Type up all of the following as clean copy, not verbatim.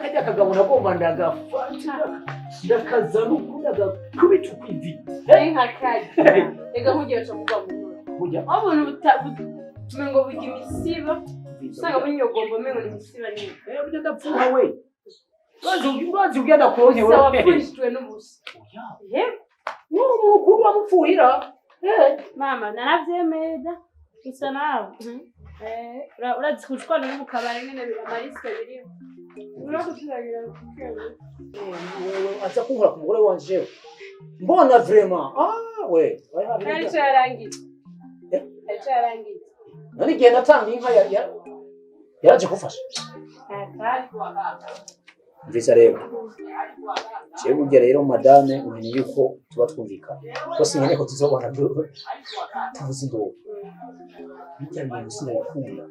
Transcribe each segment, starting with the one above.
Kajya kagabo nagomba ndagafata, ndakazana uku, ndagakubita ukwivi. Nka kajya ega nkugiye cyo kugwa mu ntoki. Burya aho ubuntu umengo burya imisiba, usanga bunyogomba, umengo ni imisiba nyine. Eh, burya ndapfuha we, urazi ugenda kuronke Gusa we. Wapfundikiwe n'ubusa. Oya. Yego. N'uwo mukuru wamupfuhira. Eh. Mama, naravyemeye da, gusa nawe urazi kushwana no mu kabari nyene, amarisike birimo. Urakuturagira kukewe. Wewe aza kunkura ku mugore wanje jewe mbona vraiment, ah we. Hari icyo yarangiye. Eh? Hari icyo yarangiye. None igihe natanga inka yaraje kufasha mvisa. Rero jewe burya rero, madame, umenye yuko tuba twumvikana ko sinkeneye ko tuzobana tuvuze induru. Bijya bintu sinabikunda.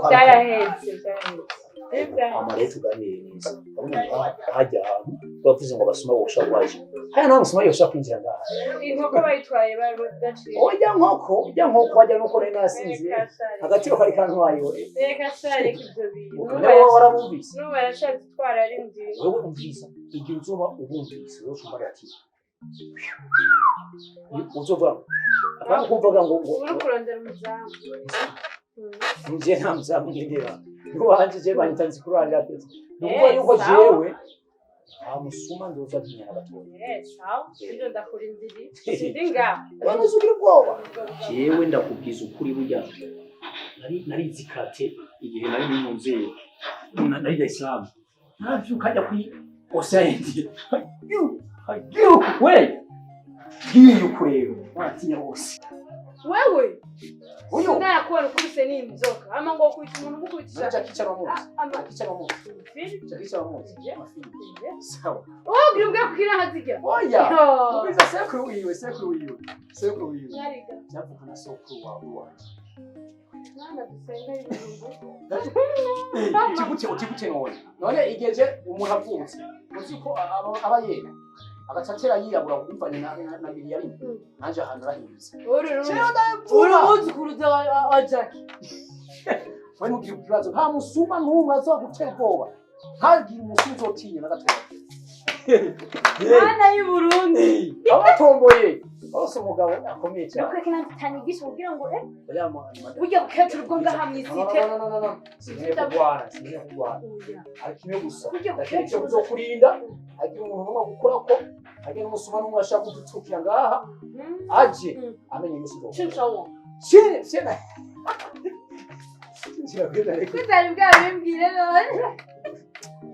Byarahetse, byarahetse. Hama rero tuganire neza. Urabona hajya ahantu bavuze ngo abasuma bosha waje haya, nta musuma yosha kwinjira ngaha. Inkoko bayitwaye badaciye. Ojya nkoko, ujya nkoko wajya nuko nari nasinziye, agaciro kari kantwaye we. Reka sha, reka ibyo bintu. Nawe warabumvise. N'ubu arashatse itwara ari nziza. Wewe umviriza, igihe uzoba ubumvise uzoca ati uzovuga apana kuvuga ngo Uri kurondera umuzamu. Nje nta muzamu ngendera iwanje, je banyita nzikurarira pete. Ni ukuvuga Eh, yuko sawa. jewe nta musuma nzoza ntinya na gatoya. Eh, sawa, ibyo ndakurindiriye, sindi ngaho. Abantu uzugira ubwoba. Jewe ndakubwiza ukuri, burya narizi kate igihe nari mu nzego, nari Dar es Salaam, naravyuka njya kuri Ocean India we, ngiye ukureba waratinya bose. Wewe Uyu ndarakubona ukubise n'inzoka, ama ngo ukubita umuntu umukubitisha. Jackie Chan wamuzi? Ama Jackie Chan wamuzi? Jackie Chan wamuzi? Sawa. Wowe ugira ubwe kugira hazijya. Oya, umviza, sekuru wiwe, sekuru wiwe, sekuru wiwe. Nyariga. Byavuka na sokuru wawe wanje. Mwana dusenga ibirungo. Utigute, utigute. None igihe je umuntu avutse, uzi ko aba yera agaca atera yirabura bivanye na miri yarimo. Nanje ahantu arahindutse. Uri Jewe uri ndapfuba. umwuzukuruza wa Jackie. We ntugire ikibazo, nta musuma n'umwe azagutera ubwoba, ntagire umusuma uzotinya na gatoya. Mwana y'u Burundi. Abatomboye bose, umugabo akomeye cyane. Nuko kina tanigisha kugira ngo Oya, madame. burya bukecuru bwo ngaha mw'isite. No, no, no, no, no. Sinkeneye kurwana, sinkeneye kurwana. Oya. Ariko kimwe gusa, Burya ndakeneye icyo bukecuru kuzokurinda, hagira umuntu n'umwe agukora ko, hagira n'umusuma n'umwe ashaka kudutukira ngaha, aje amenye yuko uzoba. Shinchawo. Shine, shine. Kirakwenda ariko. Kutari bwabimbwire none.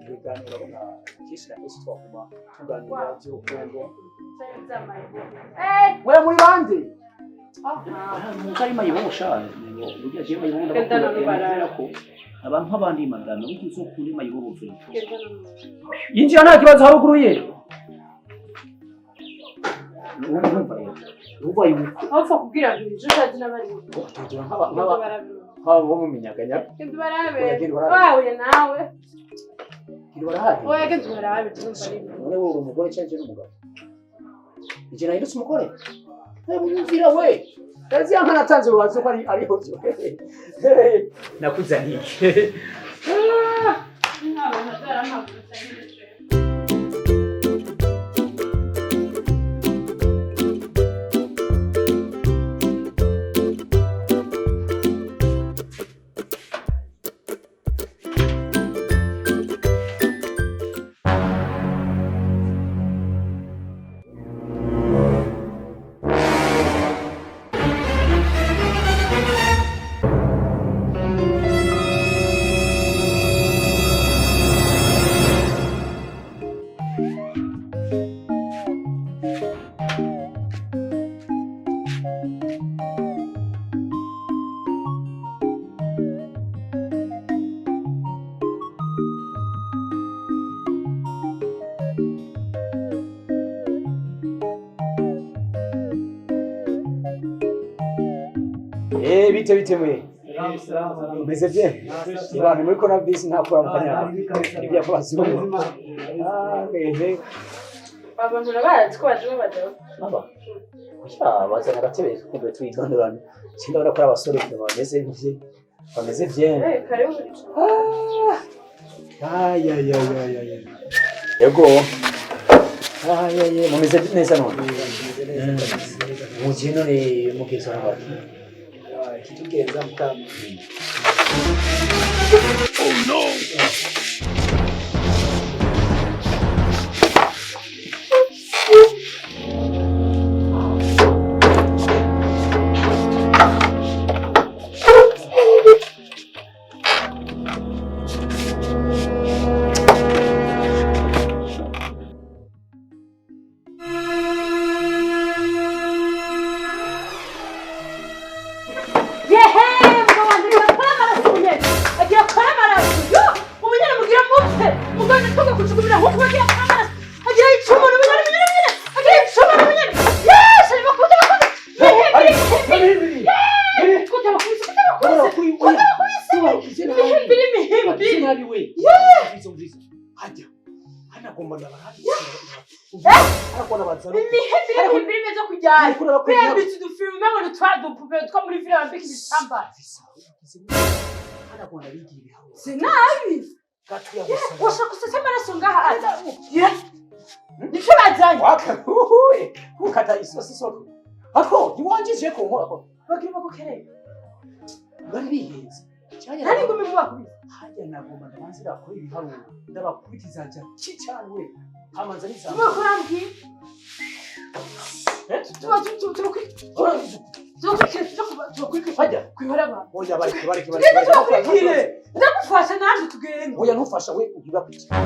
Ibiganiro urabona kenshi na kenshi twaguma tuganira by'urukundo. Eh, Mwe muri bande? Mukari mayibobo sha, burya je mayibobo Genda ndabakunda n'ubarabe. kubera ko abantu nk'abandi, madame, burya uzokunda mayibobo vure. Yinjira nta kibazo, haruguru ye. Urumva rero, urumva yuko Aho kubwira ngo ejo utazi n'abari. Tugira nk'aba bo mu minyaganya. Genda ubarabe. Oya, genda ubarabe. Wahuye nawe. Gira barahari. Oya, genda ubarabe, turumva ari ibintu. None wowe uri umugore cyangwa njye n'umugabo? Njye nahindutse umugore? Mwumvira we. Kazi yanka natanze urubanza ko ari ariho byo. Nakuzaniye. Nk'abantu batarampagurutsa nyine. Eh, bite bite mwe? Meze bien? Ibana muri kona bisi nta kuramukanya. Ibya abazungu. Ah, ehe. Abantu urabazi ko baje babadaho. Aba oya, bazana agatebe kumbe tuyidondorana. Sindabona ko ari abasore bameze bye, bameze bien. Eh, karibu. Ay, ay, ay, ay, ay, ay. Yego. Ay, ay, ay, mumeze neza none. Muje none mugenzi wawe baki. Kitugenza mutama. Yehe, mugabo wanje agira akore amaraso ubunyene, agira akore amaraso. Yo, ubunyene mugira mupfe. Mugabo ndatuka kujukumira nkuko agira akore amaraso. Agira yica umuntu ubunyene, ubunyene, ubunyene. Agira yica umuntu ubunyene. Yes, arimo kuza bakuze. Mihimbiri, mihimbiri. Kuza bakuze, kuza bakuze. Kuza bakuze. Mihimbiri, mihimbiri. Nabi we. Hajya. Hana gomba ndabarabi. Arakona bazana. Imihimbiri, imihimbiri imeze kujyana. Ariko narakwiye. Kwiyambitse udufilime umengo ni twa dupupe two muri filime bambika ibitambara. Hana gomba bigira ibiharuro. Sinabi. Gatuya gusa. Washaka gusesa amaraso ngaha ati. Yeah. Nico bazanye. Waka uhuye. Kukata isosi soko. Ako, ntiwanjije ko nkora ko. Bagira bagukereye. Bari bihenze. Cyanya Nari ngumi mubakubise. Hajya nagomba ndabanze ndakora ibiharuro. Ndabakubitiza nja kicanwe. Hamanza nizamba. Tuba kurambwira. Eh? Tuba tuba tuba tuba tuba Hajya. kwihora abantu. Oya, bareke bareke Tugende bareke. tubakurikire. Ndagufasha naje tugende. Oya, ntufasha we ubibakurikire.